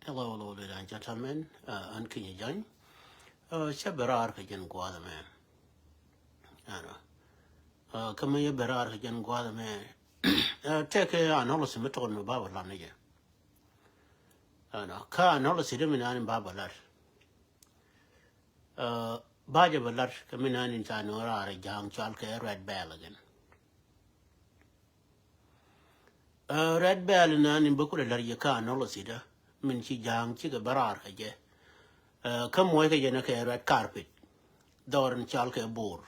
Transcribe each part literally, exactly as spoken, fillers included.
Hello, hello, ladies and gentlemen. Uh, an Kinyɛ Jany. Uh, cä bɛ raar kɛ jɛn gua̱a̱th ɛmɛ. Ɛnɔ. Uh, kä mi yɛ bɛ raar kɛ jɛn gua̱a̱th ɛmɛ. Uh, tɛkɛ analysis mi tɔn mi ba bɛ lat ni jɛ. Ɛnɔ. Kä analysis dee mi naan in ba bɛ lat. Uh, ba jɛ bɛ lat kɛ mi naan in ca ni raar ja̱a̱ŋ cɔal kɛ Red Belt again. Uh, Red Belt inan in bä kulɛ la̱r yɛ kä analysis dä min ci ja̱a̱ŋ cikɛ bä raar kɛ jɛ. Uh, kä muɔc kɛ jɛ nɛ kɛ red carpet dhɔr in cɔal kɛ Bor.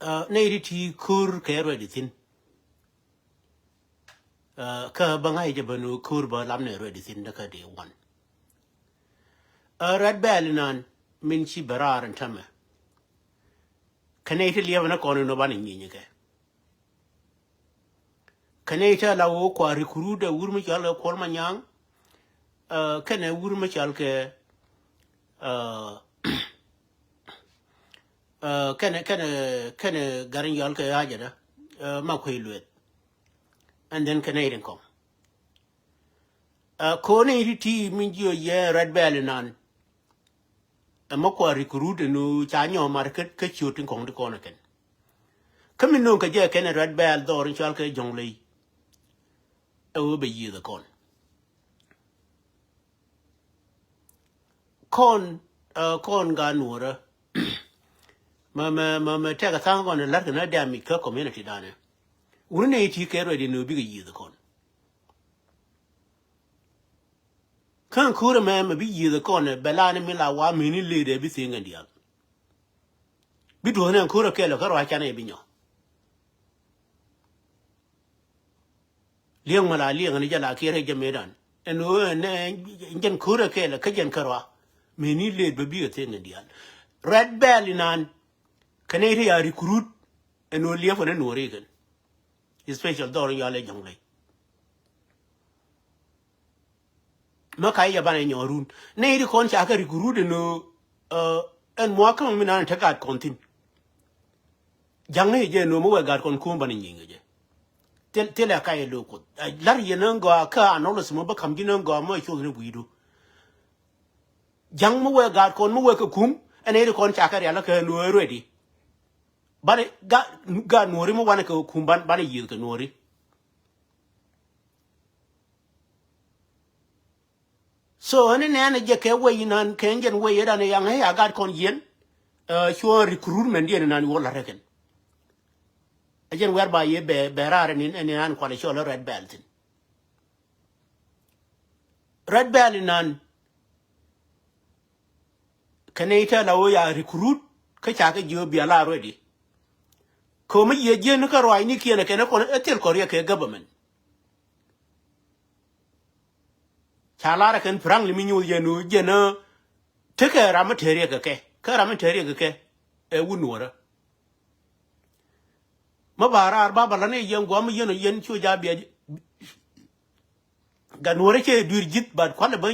Uh, nɛy ti ti ko̱r kɛ red ithin. Uh, kä bä ŋa̱c jɛ bä nu ko̱r bä lam nɛ red ithin dä kä di wan. Uh, Red Belt inan min ci bä raar in tämɛ. Kɛ nɛy ti liɛpɛ ni kɔn in nɔ banɛ nyieny kɛ. Kɛ nɛy ti la wä kua recruit ɛ wur mi cɔal kɛ Kuɔl Manyaŋ. Uh, kɛnɛ wur mi cɔal kɛ, uh, uh, kɛnɛ, kɛnɛ, kɛnɛ gat in cɔal kɛ Ajɛ dä, uh, Makuei Lueth. And then kɛ nɛy tin kɔŋ. Uh, kɔn nɛy ti ti min jiɔ yɛ Red Belt inan. Ɛmɛ kua recruit ɛn ɣöö ca nyɔk mat kä, kä ciöt tin kɔŋ ti kɔn ɛ kɛn. Kä mi no̱o̱ŋ kɛ jɛ kɛn ɛ Red Belt dhɔr in cɔal kɛ Jɔŋley. Ɛ ɣöö bɛ yiëth ɛ kɔn. Kɔn, uh, kɔn gaat nuɔrä. Mɛ, mɛ, mɛ, mɛ tɛk ɛ tha̱a̱ŋ kɔn ɛ la̱t kɛ na damage kä community danɛ. Wuni nɛ iti kɛ ready ni bikɛ yiëth ɛ kɔn. Kä ɛn ko̱rä mɛ mɛ bi yiëth ɛ kɔn ɛ bɛ la ni mi la wa meni led ɛ bi thi̱eŋ kɛn diaal. Bi duɔ̱thni ɛn ko̱rä kɛl ɛ kä ruac canɛ bi nyɔ. Liɛŋ mɛ la liɛŋ ni jɛ la kiɛ rɛy jɛ metdan. Ɛn ɣöö ɛn ɛ jɛn ko̱rä kɛl ɛ kä jɛn kärɔa. Meni led bɛ bikɛ thi̱eŋ kɛn diaal. Red Belt inan kɛ nɛy ti ya recruit ɛn ɣöö liɛpä ni nuɔri kɛn. Especial dhɔr in yɔal ɛ Jɔŋley. Mä ka yɛ banɛ nyɔrun. Nɛy ti kɔn ca kɛ recruit ɛn ɣöö, uh, ɛn muakä mi nan te gat kɔn thi̱n. Ja̱ŋ ni jɛ ɛn ɣöö mi wɛ gat kɔn kum banɛ nyieny kɛ jɛ. Thil, thilɛ ka yɛ lo̱o̱ Kuoth. Ɛ, la̱r yɛn ɛn gɔaa kä analysis mi bä ka̱m ji̱n ɛn gɔaa mi cuɔth ni gui̱du. Ja̱ŋ mi wɛ gat kɔn mi wɛ kɛ kum ɛn nɛy ti kɔn ca kɛ rial kɛ ɛn ɣöö ready. Banɛ gat, gat nuɔri mi wanɛ kɛ kum ban, banɛ yiëth kɛ nuɔri. So ɛn nɛn jɛ kɛ wec inan kɛ jɛn wec yet an yaŋ ɛ ya gat kɔn yɛn. Ɛ, cuɔ recruitment diɛn inan yuɔ la̱t rɛ kɛn. Ɛ jɛn wɛr ba yɛ bɛ, bɛ raar ɛn, ɛn inan kualɛ cɔl ɛ Red Belt thin. Red Belt inan kɛ nɛy tɛ la wä ya recruit kä ca kɛ jiö bia la ready. Kɛ mi yiëë jiɛn kä ruac ni kiɛn ɛ kɛn ɛ kɔn ɛ thil kɔn riɛk kɛ government. Ca lar ɛ kɛn piraŋ li mi nyuuth jɛn ɣöö jɛn ɛ tekɛ ram mi te riɛk kɛ kɛ kä ram mi te riɛk kɛ kɛ ɛ wut nuɔrä. Mi ba raar ba ba la ni yɛn guam mi yɛn ɔ yɛn cu ja bia. Gat nuɔrä cɛ dui̱r ji̱th bat kualɛ bä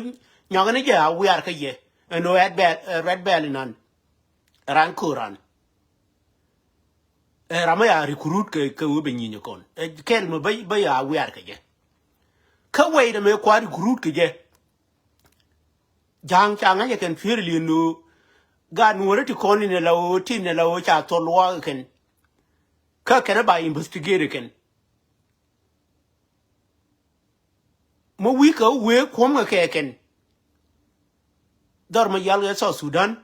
nyɔk ni jɛ a wiar kä yɛ. Ɛn ɣöö Red Belt, ɛ, Red Belt inan. Ran ko̱ran. Ɛ, ram mi ya recruit kɛ, kɛ ɣöö bɛ nyieny kɔn. Ɛ, kɛl mi bä, bä ya wiar kɛ jɛ. Kä wɛy dɛ mi kua recruit kɛ jɛ. Ja̱a̱ŋ ca ŋa̱c ɛ kɛn piöör li̱en ɣöö. Gat nuɔrä ti kɔn in ɛ la ɣöö, tin ɛ la ɣöö ca thol luaak ɛ kɛn. Kä kɛn ɛ ba investigate ɛ kɛn. Mi wi̱i̱ kɛ wee kuɔ̱m kɛ kɛ kɛn. Dhɔr mi yal kɛ South Sudan.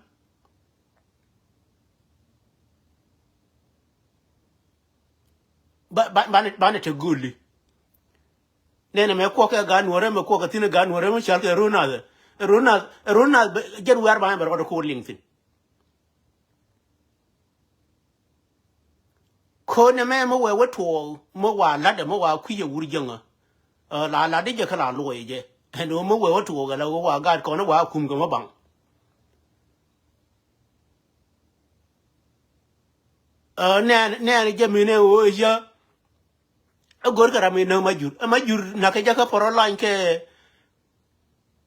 Ba, ba, banɛ, banɛ te go̱o̱li. Nɛnɛ mɛ kuɔk kɛ gan nuɔrɛ mɛ kuɔk kɛ thi̱n gan nuɔrɛ mɛ cal kɛ ro̱o̱ nath. Ro̱o̱ nath, ro̱o̱ nath jɛn wiar banɛ bɛ rɔɔdɛ ko̱o̱r liŋ thi̱n. Ko̱n ɛmɛ mi wee wä tuɔɔk mi wa la̱tdɛ mi wa kui̱cɛ wur jäŋä. Ɛ, la la̱tdɛ jɛ kä la luɔyɛ jɛ. Ɛn ɣöö mi wee wä tuɔɔk ɛ la ɣöö wa gaat kɔn ɛ wa kum kɛ mi baŋ. Ɛ, nɛɛn, nɛɛn jɛ min ɛ ɣöö ɛ cä. Ɛ go̱r kɛ ram in näk ma jur. Ɛ ma jur nakä jɛ kä pɔrɔ lany kɛ.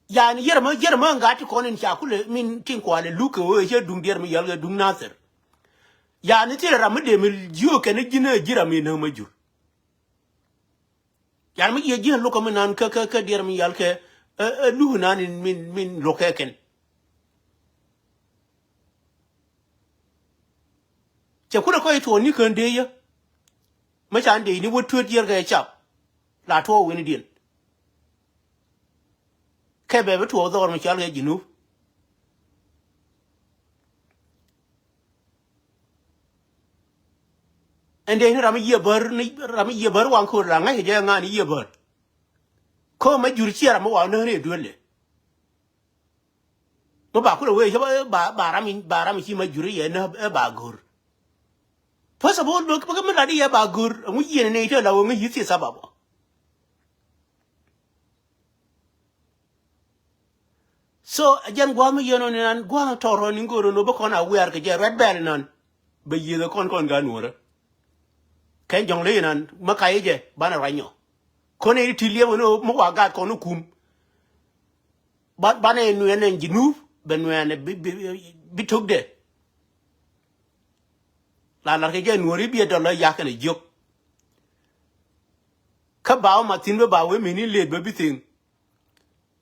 Yani yɛrɛ mä, yɛrɛ mä ŋa̱t ti kɔn in ca kulɛ min tin kualɛ luk kɛ ɣöö cɛ duŋ diɛɛr mi yɔl kɛ duŋ Nathir. Yani thilɛ ram mi dee mi jiök kɛn ji̱n ɛ ji̱ ram in näk mä jur. Ɛn mi yiëë ji̱n lo̱kä mi nan kä, kä, kä diɛɛr mi yal kɛ, ɛ, ɛ, lu̱k nan in min, min lo̱kɛ kɛn. Cɛ kulɛ kɔc tuɔɔk ni kään dee yä. Mi can dee ni wä tuet yiɛr kɛ cap. La tuɔɔk wi̱ni diɛn. Kɛ bɛ bi tuɔɔk dhɔr mi cal kɛ Jinub. Ɛn dee ni ram mi yiëë bär, ni ram mi yiëë bär waŋ ko̱r la ŋa̱c kɛ jɛ ŋa̱n yiëë bär. Ko̱r mɛ jur ciɛ ram mi waŋ näk ni duël lɛ. Mi ba kulɛ wee cä ba, ba, ba ram in, ba ram in ci ma juri yɛ nä ɛ ba go̱r. First of all, bä, bä mi lat yɛ ba go̱r, ɛŋu yiɛn ni te la wä ŋäc yi̱th ci sabab. So, a jɛn gua̱a̱th mi yɛn ɔ ni nan, gua̱a̱th tɔr ɔ ni go̱r ɔ ni bä kɔn a wiar kɛ jɛ Red Belt nan. Bɛ yiëth ɛ kɔn kɔn ga nuɔrä. Kɛn jɔ̱ŋ ley nan, ma kay jɛ, banɛ ruany ɔ. Kɔn ɛ ti liɛp ɔ ni mi wa gat kɔn ni kum. Ba, banɛ nuɛn ɛn Jinub, bɛ nuɛn bi, bi, bi, bi tökdɛ. La lar kɛ jɛ nuɔri biɛ dɔl lɔ yak kɛn a jiök. Kä ba wä ma thin bä ba wee meni let bä bi thing.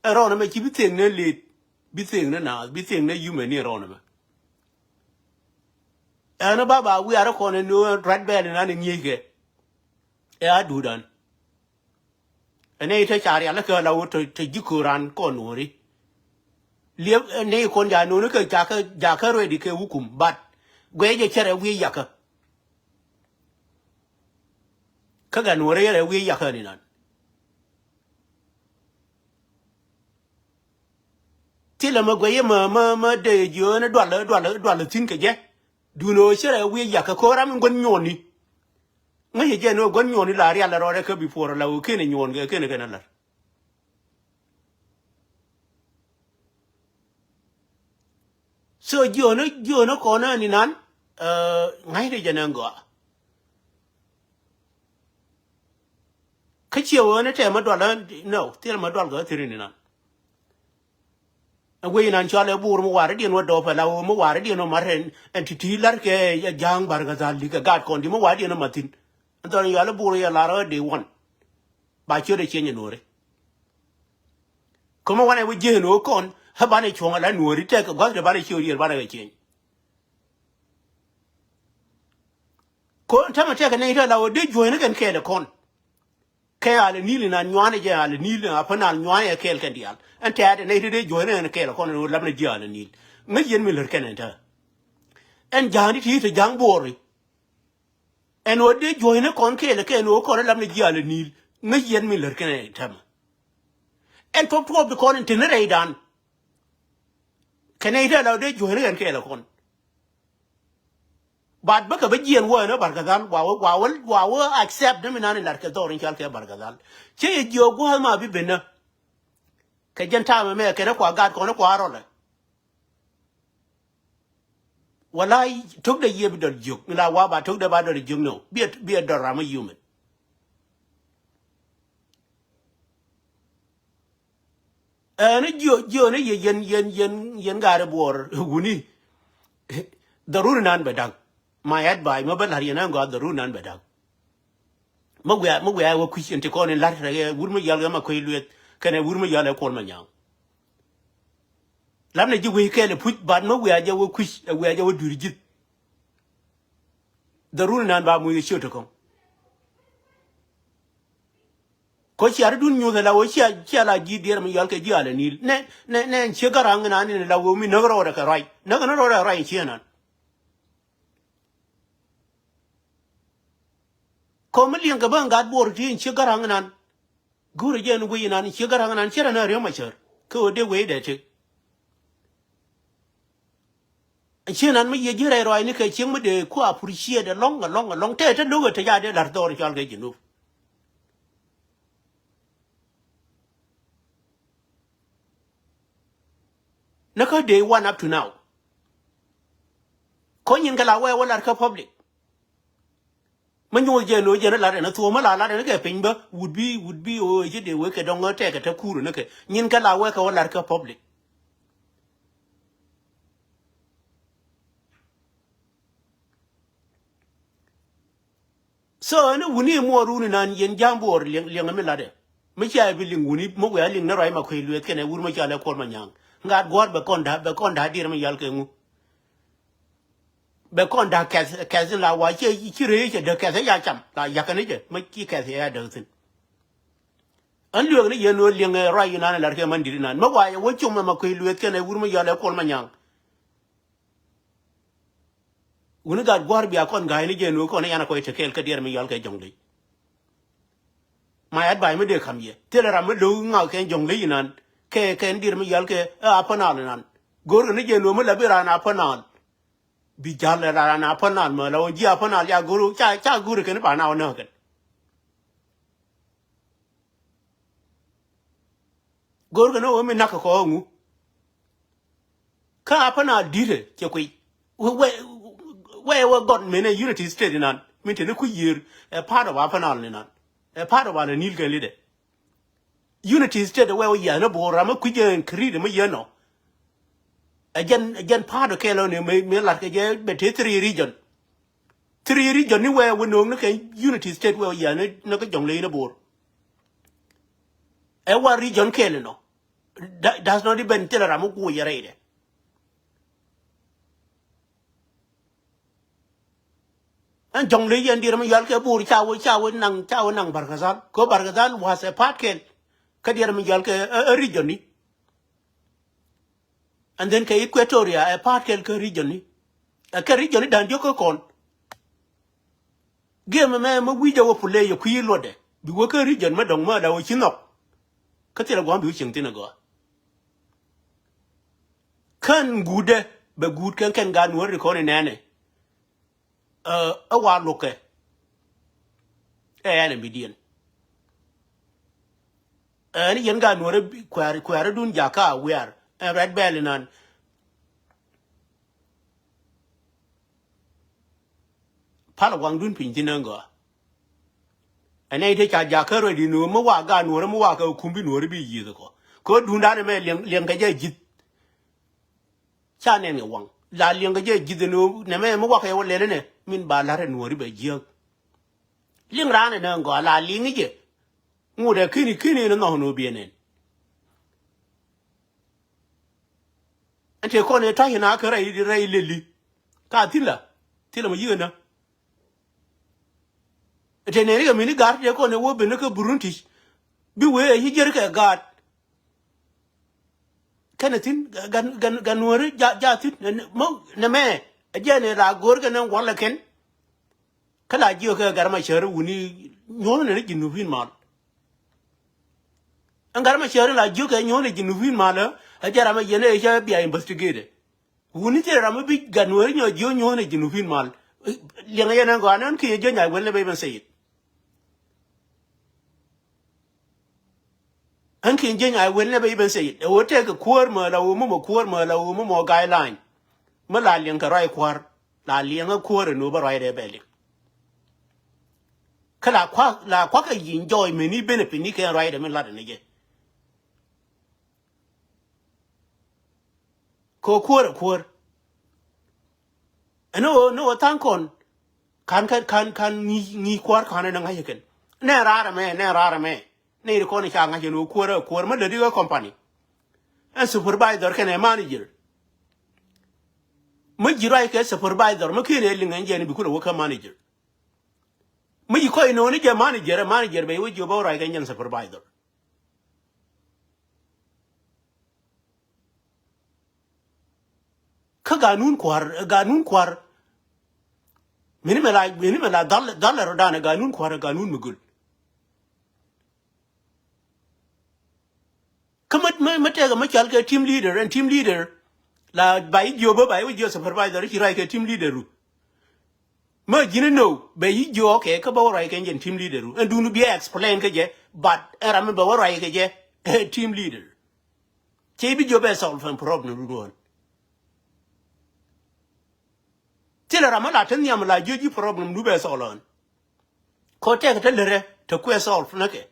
Ɛ rɔɔn ɛmɛ ci bi thing ni let, bi thing ni naath, bi thing ni yumɛn ni rɔɔn ɛmɛ. Ɛn ba ba wiar kɔn ɛn Red Belt ɛn an ŋi̱eckɛ. Ɛ a duudan. Ɛ nɛy te ca rial kɛ la wä te, te ji̱ kööran kɔn nuɔ̱ɔ̱ri. Liep ɛ nɛy kɔn ja nuɔ̱ɔ̱ri kɛ jakä, jakä ready kɛ wukum, but guɛy jɛ cɛ rɛ wi̱i̱ yakä. Kä gɛ nuɔ̱ɔ̱ri rɛ wi̱i̱ yakä ni nan. Thilɛ mɛ guɛy mɛ, mɛ, mɛ dee jiöönä dual, dual, dual thi̱n kɛ jɛ. Duundɛ ɣöö cärɛ wi̱i̱ yakä ko̱r ram in gua̱n nyuɔ̱ɔ̱ni. Ŋäcɛ jɛ ni ɣöö gua̱n nyuɔ̱ɔ̱ni la rial rɔɔdɛ kä bi puɔr la ɣöö kenɛ nyuɔ̱ɔ̱n kɛ kenɛ kɛn a lär. So jiöönä, jiöönä kɔn ni nan, eh, ŋa̱cni jɛ ni gɔaa. Kä ciɛ ɣöö ni tɛmɛ dual, no, thil mɛ dual kɛ thiri ni nan. Ɛ wec inan cɔal ɛ Bor mi waridiɛn wä dɔɔp ɛ la ɣöö mi waridiɛn wä mat ɛn, ɛn ti̱ti̱ la̱rkɛ ɛ Ja̱a̱ŋ Barkɛ Dhal di̱k ɛ gaat kɔn di̱ mi waridiɛn wä mat thi̱n. Ɛn thɔn cɔal ɛ Bor yɛ lar ɛ day one. Ba ciöt ɛ cieny ɛ nuɔ̱ɔ̱ri. Kä mi wanɛ wä jiɛn ɣöö kɔn ɛ banɛ cuɔ̱ŋ ɛ la nuɔ̱ɔ̱ri tɛk ɛ gua̱th dee banɛ ciöt yɛr banɛ kɛ cieny. Kɔn tämɛ tɛk ɛ nɛy tɔ̱ la ɣöö dee juɔ̱cni kɛn kɛɛl ɛ kɔn. Kɛ alɛ nil inan nyuanɛ jɛ alɛ nil a pä nal nyuanɛ ɛ kɛɛl kɛn diaal. Ɛn tɛ̈t ɛ nɛy ti dee juɔ̱cni ɛn kɛɛl kɔn ɛn ɣöö lapnɛ ji̱ alɛ nil. Ŋäc yɛn mi lär kɛn ɛn täämɛ. Ɛn ja̱a̱ŋ ti ti te ja̱a̱ŋ Boori. Ɛn ɣöö dee juɔ̱cni kɔn kɛɛl kɛ ɛn ɣöö kɔn ɛ lapnɛ ji̱ alɛ nil. Ŋäc yɛn mi lär kɛn ɛn täämɛ. Ɛn tuɔp tuɔɔp ti kɔn ɛn te ni rɛydan. Kɛ nɛy ti ala ɣöö dee juɔ̱cni ɛn kɛɛl kɔn. But bä kɛ bä jiɛn wä ɛn ɛ Barkɛ Dhal, wa wä, wa wä, wa wä accept ni mi nan in lat kɛ dhɔr in cal kɛ Barkɛ Dhal. Cä yɛ jiök gua̱a̱th ma bi ben nä. Kɛ jɛn ta̱a̱ mɛmɛ kɛn ɛ kua gat kɔn ɛ kua rɔlɛ. Wala tökdɛ yiëë bi dɔl jiök, mi la wa ba tökdɛ ba dɔl jiök nɔ. Bi ɛ, bi ɛ dɔl ram ɛ yumɛn. Ɛn jiö, jiö ni yɛ yɛn, yɛn, yɛn, yɛn gaari buɔɔr wuni. Dharuri nan bɛ da̱ŋ. My advice, ma bä la̱r yɛn ɛn gɔaa dharuri nan bɛ da̱ŋ. Ma wiaa, ma wiaa wä kui̱c ɛn ti kɔn in la̱r rɛ wur ma yal ɣä ma kui̱ lueth kɛnɛ wur ma yal ɛ Kuɔl Manyaŋ. Lapnɛ ji̱ wec kɛɛl ɛ puc, but ma wiaa jɛ wä kui̱c, ɛ wiaa jɛ wä dui̱r ji̱th. Dharuri nan ba muc ɛ ciöt ti kɔŋ. Kɔ ciaridun nyuuth ala wee cia, cia la ji̱ diɛɛr mi yɔal kɛ ji̱ alɛ nil. Nɛ, nɛ, nɛ, ciek garaŋ inan in la wee mi näk rɔɔdɛ kɛ ruac. Näk ni rɔɔdɛ kɛ ruac in ciek inan. Kɔ mi liɛŋ kɛ bä in gat Buɔɔr ti in ciek garaŋ inan. Go̱o̱rɛ jɛ in wec inan in ciek garaŋ inan cɛ rɛ nä riäm a cär. Kɛ ɣöö dee wecdɛ tëk. Cieŋ nan mi yiëë ji̱ rɛy ruaacni kɛ cieŋ mi dee ku appreciate ɛlɔ̱ŋ, ɛlɔ̱ŋ, ɛlɔ̱ŋ. Tëë te lo̱k ɛ te ca dee la̱r dhɔr cɔal kɛ Jinub. Ni kä day one up to now. Kä nyin kɛ la wee wä la̱r kä public. Mi nyuɔth jɛ lo̱c jɛn lat ɛn a thuɔ̱ɔ̱m mi la lat ɛn kɛ piny bä wut bi, wut bi ɣöö ci dee wek kɛ dɔ̱ŋ ɣä tɛkɛ te kuur ɛn kɛ nyin kɛ la wek kɛ wä lat kä public. So ɛn wuni muɔɔr wuni nan yɛn ja̱a̱ŋ buɔɔr liɛŋ, liɛŋ mi latdɛ. Mi cia bi liŋ wuni mi wia liŋ ni ruac ma kui̱ lueth kɛnɛ wur mi cia lɛ kuɔl ma nyaŋ. Ŋa̱t guɔ̱r bɛ kɔn da̱, bɛ kɔn da̱ dier mi yal kɛ ŋu. Bɛ kɔn da̱ kɛth, kɛth in la wa ci, ci ree cɛ däk kɛth ya cam la yakɛ ni jɛ mi ci kɛth ya däk thin. Ɛn lueek ni yɛn wä liɛŋ ruac inan lat kɛ man di̱t inan mi wa yɛ wä cum ma kui̱ lueth kɛnɛ wur mi yal ɛ kuɔl ma nyaŋ. Wuni gat gua̱r bia kɔn ga̱a̱c ni jɛ nuɔ̱k kɔn i̱ yan a kɔc tekɛɛl kä diɛɛr mi yɔal kɛ jɔ̱ŋ lec. My advice mi dee ka̱m yɛ thilɛ ram mi lo̱k ŋak kɛn jɔ̱ŋ lec inan kɛ kɛn diɛɛr mi yɔal kɛ ɛ a pänal inan. Go̱o̱rkɛ ni jɛ nuɔ̱k mi la bi raan a pänal. Bi ja̱l ɛ raan a pänal mɛ la wä ji̱ a pänal ya go̱o̱r ca ca go̱o̱r kɛn ba na wä nääkɛn. Go̱o̱rkɛ ni ɣöö mi na̱k kɛ kɔɔŋu. Kä a pänal di̱tɛ cɛ kui̱ wee wee wee gɔt menɛ Unity State inan min te ni kui̱ yiër. Ɛ part of a pänal inan. Ɛ part of a lɛ nil kɛn lidɛ. Unity State wee wee yia̱a̱n ni bo̱o̱r ram mi kui̱ jɛ ɛn kɛ ri̱t mi yɛn nɔ. Ɛ jɛn ɛ jɛn part of kɛɛl ɔ ni mi mi lat kɛ jɛ bɛ te three region. Three region ni wee wee no̱o̱ŋ ni kɛ Unity State wee wee yia̱a̱n ni ni kä jɔ̱ŋ ley ni bo̱o̱r. Ɛ wa region kɛɛl inɔ. Does not even thilɛ ram mi kuɔ yɛ rɛydɛ. Ɛn jɔ̱ŋ ley yɛn diɛɛr mi yɔal kɛ bo̱o̱r ca wä ca wä naŋ ca wä naŋ Barkazal kɛ Barkazal was a part kɛl. Kä diɛɛr mi yɔal kɛ ɛ region ni. And then kɛ Equatoria ɛ part kɛl kä region ni. Ɛ kɛ region ni da̱ŋ diɔ̱k kä kɔn. Giɛmɛ mɛ mi wi̱c a wä pulɛ yɛ kui̱ luɔtdɛ bi wä kä region mi dɔ̱ŋ mi ala wä ci nhɔk. Kä thilɛ gua̱a̱m bi wä cieŋ thin agɔaa. Kän guutdɛ bɛ guut kɛn kɛn gaat nuɔ̱ɔ̱ri kɔn inɛnɛ. Ɛ wa lo̱kɛ. Ɛ ɛn ɛ mi diɛn. Ɛn yɛn gaat nuɔ̱ɔ̱ri kuɛɛr kuɛɛri dun jakä a wiar ɛn rɛt bɛɛl inan. Pal waŋdun piny thin ɛn gɔaa. Ɛn nɛy te ca jakä ruɛc di nuɔ̱ɔ̱r mi wa gaat nuɔ̱ɔ̱ri mi wa kɛ kum bi nuɔ̱ɔ̱ri bi yieth kɔ. Kɛ ɣöö duundan ɛmɛ liɛŋ liɛŋ kɛ jɛ ji̱th. Ca nɛn kɛ waŋ la liɛŋ kɛ jɛ ji̱th ɛn ɣöö nɛmɛ mi wa kɛ wä lɛl ɛnɛ min ba la̱t ɛ nuɔ̱ɔ̱ri bɛ jiääk. Liŋ raan ɛn ɛn gɔaa la liŋ i̱ jɛ. Ŋut ɛ kini kini ni nhɔk ni wä biɛ nɛn. Ɛn te kɔn ɛ ta̱c ɛn a kä rɛy rɛy leli. Ka thilɛ thilɛ mɛ yiëë nä. Ɛ te nɛn ikɛ mini gaat te kɔn ɛ wä ben ni kä burunti̱c. Bi wee ɛ yi jiɛr kɛ gaat. Kɛnɛ thi̱n gan gan gan nuɔ̱ɔ̱ri ja ja thi̱n nɛ mɛ ɛ jɛn ɛ la go̱o̱r kɛn ɛ wal ɛ kɛn. Kä la jiök kɛ Gat Macäär wuni nyuɔ̱thni ni Jinubin mal. Ɛn Gat Macäär la jiök kɛ nyuɔ̱thni Jinubin mal ɛ jɛ ram ɛ yɛn ɛ cä bia investigate. Wuni thil ram mi bi Gat Nuɛɛri nyɔ jiök nyuɔ̱thni Jinubin mal. Liɛŋɛ yɛn ɛn gɔaa ni ɛn kiɛ jiök nyay wɛl ni bɛ ben seyit. Ɣän kiɛ jieny a wel nɛ bɛ i̱ ben seyit ɛ ɣöö tëëkɛ kuäär määl a ɣöö mi mɔ kuäär määl a ɣöö mi mɔ guideline. Mi la liɛŋ kɛ ruac kua̱r la liɛŋä kuäär ɛ nööbä ruacdɛ bɛ liŋ. Kä la kua̱k la kua̱kɛ yic jɔɔc meni benefit ni kɛn ruacdɛ mi latdɛ ni jɛ. Kɛ ɣöö kuäär ɛ kuäär. Ɛn ɣöö ni ɣöö tha̱a̱ŋ kɔn ka̱n ka̱n ka̱n ka̱n ŋi̱i̱c ŋi̱i̱c kuäär ka̱n ɛn ɛ ŋa̱c ɛ kɛn nɛ raar ɛmɛ nɛ raar ɛmɛ. Nɛy ti kɔn i̱ ca ŋa̱c ɛn ɣöö kuäärä kuäär mi lätdi kä company. Ɛn supervisor kɛnɛ manager. Mi ji̱ ruac kɛ supervisor mi kiɛn ɛ liŋ ɛn jɛn i̱ bi kulɛ wä kä manager. Mi ji̱ kɔc no̱o̱ni jɛ manager ɛ manager bɛ i̱ wä jiök bä wä ruac kɛ jɛn supervisor. Kä ganun kua̱r ganun kua̱r. Mini mɛ la mini mɛ la dhal dhal rɔ danɛ ganun kua̱r ganun mi göl. Kä mä mä mä tɛkɛ mä cɔal kɛ team leader ɛn team leader. La ba i̱ jiö bä ba i̱ wä jiö supervisor i̱ ci ruac kɛ team leader ru. Mä ji̱n i̱ no bɛ i̱ jiö kɛ kä bä wä ruac kɛ jɛn team leader ru ɛn dun bi explain kä jɛ. But ɛn ram mi bɛ wä ruac kɛ jɛ team leader. Cɛ i̱ bi jiö bɛ solve ɛn problem ru duɔ̱ɔ̱n. Thilɛ ram mi la te nhiam la jiö ji̱ problem du bɛ solve ɛn. Kɔ tɛk te lärɛ te kuɛ solve näkɛ.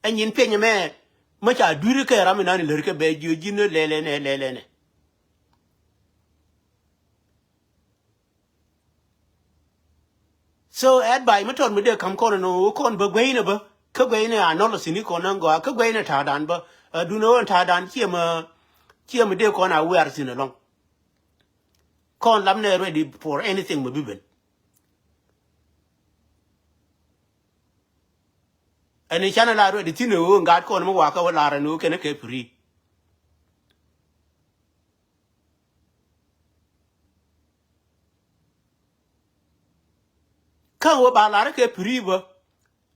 Ɛ nyin piɛny ɛmɛ mä ca dui̱ri kɛ ram inan in lärkɛ bɛ jiö ji̱n lɛlɛnɛ lɛlɛnɛ. So advice mi tɔt mi dee ka̱m kɔn ɛn ɣöö kɔn bä gueyni bä, kä gueyni a nɔl thi̱n i̱ kɔn ɛn gɔaa, kä gueyni ta̱a̱dan bä. Ɛ, duundɛ ɣöö ɛn ta̱a̱dan ciɛ mi, ciɛ mi dee kɔn a wiar thi̱n ɛlɔ̱ŋ. Kɔn lam nɛ ready for anything mi bi ben. Ɛn i̱ canɛ la ready thi̱n ɛ ɣöö ŋa̱a̱t kɔn mi wakä wä lar ɛn ɣöö kɛn ɛ kɛ free. Kä wä ba lar ɛ kɛ free bä.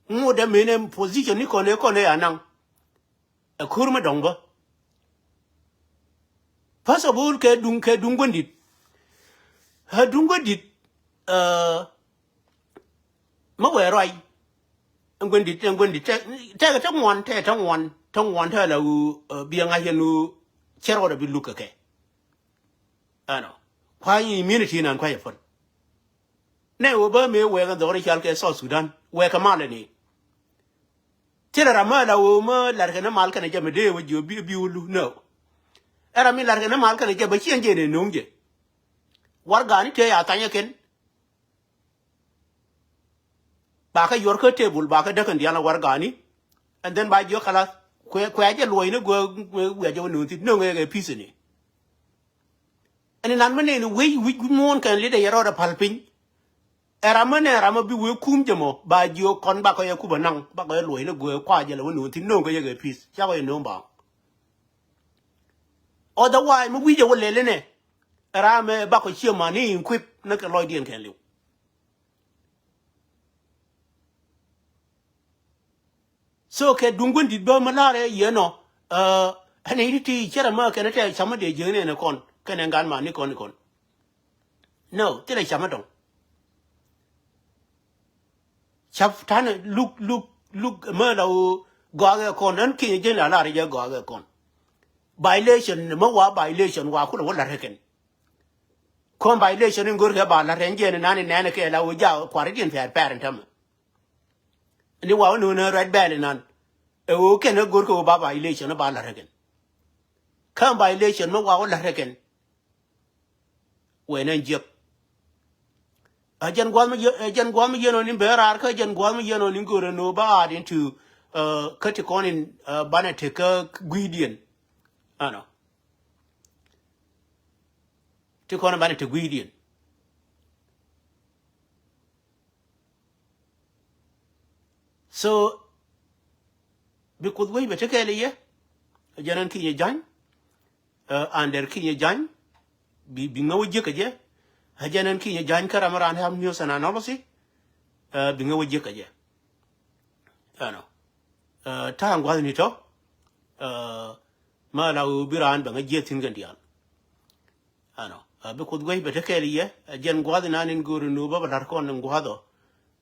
Ŋot ɛ min ɛ position ni kɔn ɛ kɔn ɛ anaŋ. Ɛ ko̱r mi dɔ̱ŋ bä. First of all, kɛ duŋ, kɛ duŋ guändit. Ɛ duŋ guändit, ɛ, mi wee ruac. Ɛn guändit, ɛn guändit, tɛ, tɛ, tɛ ŋuan, tɛ, tɛ ŋuan, tɛ ŋuan, tɛ la ɣöö, ɛ, bi ɛ ŋa̱c ɛn ɣöö cɛ rɔɔdɛ bi luk kɛ kɛ. Ɛnɔ. Kua̱ny immunity nan kua̱c ɛ päl. Nɛ ɣöö bä mëë wɛɛk ɛn dhɔr i̱ cal kɛ South Sudan. Wɛɛk kɛ mal ɛn i̱. Thilɛ ram mä la ɣöö mä la̱rkɛ ni mal kɛnɛ jɛ mi dee wä jiö bi, bi wä lu. No. Ɛ ram mi la̱rkɛ ni mal kɛnɛ jɛ bä ciɛn jɛ ni no̱o̱ŋ jɛ. Warɛgani tëë a thanyä kɛn. Ba kä yuɔr kä table, ba kä däk kɛn diaal a warɛgani. And then ba jiök kalath. Kuɛ, kuɛ jɛ luɔ̱c ni guɛ, guɛ, guɛ jɛ wä no̱o̱ŋ thi̱n. No̱o̱ŋ ɛ kɛ peace ni. Ɛn inan mi nɛn i̱ wec wi̱c muɔ̱ɔ̱n kɛn li̱t ɛ yɛ rɔɔdɛ pa̱l piny. Ɛ ram mi nɛn ram mi bi wee kum jɛ mɔ ba jiök kɔn bakɔ yɛ kup ɛ naŋ bakɔ yɛ luɔ̱c ni guee kua jɛ lɛ wä no̱o̱ŋ thi̱n no̱o̱ŋ kɛ yɛ kɛ pi̱th cakɔ yɛ no̱o̱ŋ ba. Otherwise mi wi̱c ɛ wä lɛl inɛ. Ɛ ram mɛ bakɔ ciɛ man ni in kuip ni kɛ lɔcdiɛn kɛn li̱w. So kɛ duŋ gua̱n di̱t bä mi la̱rɛ yɛn ɔ. Ɛn i̱ ti ti cɛ rɛ mä kɛn tɛ camä dee jiäkni ɛn kɔn kɛn ɛn gan man ni kɔn ni kɔn. No, thilɛ camä dɔ̱ŋ. Cap tanɛ luk, luk, luk mä la ɣöö gɔakɛ kɔn ɛn kinyɛ jiäkni la la̱rɛ jɛ gɔakɛ kɔn. Violation mä wa violation wa kulɛ wä la̱rɛ kɛn. Kɔn violation in go̱rkɛ ba la̱rɛ ɛn jiɛn inan inɛn kɛ la ɣöö ja kuarädiɛn pɛr pɛr in tämɛ. Ni wa wä no̱o̱ŋ ɛ red belt inan. Ɛ ɣöö kɛn ɛ go̱rkɛ ɣöö ba violation ɛ ba la̱t rɛ kɛn. Kä violation mi wa wä la̱t rɛ kɛn. Wee nɛn jiäk. Ɛ jɛn gua̱a̱th mi yɛ, ɛ jɛn gua̱a̱th mi yɛn ɔ ni ben raar kä jɛn gua̱a̱th mi yɛn ɔ ni go̱rɛ no̱o̱ŋ ba add into, ɛ, kä ti kɔn in, ɛ, banɛ tek kä gui̱i̱diɛn. Ɛnɔ. Ti kɔn in banɛ tek gui̱i̱diɛn. So bi Kuoth wec bɛ te kɛɛl i̱ yɛ. Ɛ jɛn ɛn kinyɛ ja̱ny. Ɛ, under kinyɛ ja̱ny. Bi, bi ŋäwä jiäk kɛ jɛ. Ɛ jɛn ɛn kinyɛ ja̱ny kä ram ran have news and analysis. Ɛ, bi ŋäwä jiäk kɛ jɛ. Ɛnɔ. Ɛ, ta̱a̱ ŋua̱thni tɔ. Ɛ, ma la ɣöö bi raan bɛ ŋä jiɛth thi̱n kɛn diaal. Ɛnɔ. Ɛ, bi Kuoth guec bɛ te kɛɛl i̱ yɛ. Ɛ, jɛn gua̱a̱th inan in go̱o̱ri nu bä bɛ la̱r kɔn in gua̱a̱th ɔ.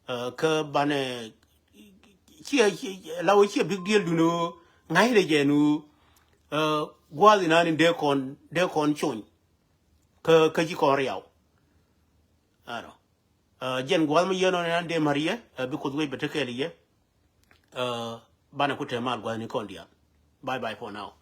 Ɛ, kä banɛ ciɛ, ciɛ, la ɣöö ciɛ big deal dun ɣöö ŋa̱cnɛ jɛ nu. Ɛ, gua̱a̱th inan in dee kɔn, dee kɔn cony. Kä, kä ci kɔn riaw. Ɛnɔ. Ɛ, jɛn gua̱a̱th mi yɛn ɔ ni nan dee ma̱r yɛ, ɛ, bi Kuoth wec bɛ te kɛɛl i̱ yɛ. Ɛ, banɛ ku te mal gua̱a̱thni kɔn diaal. Bye bye for now.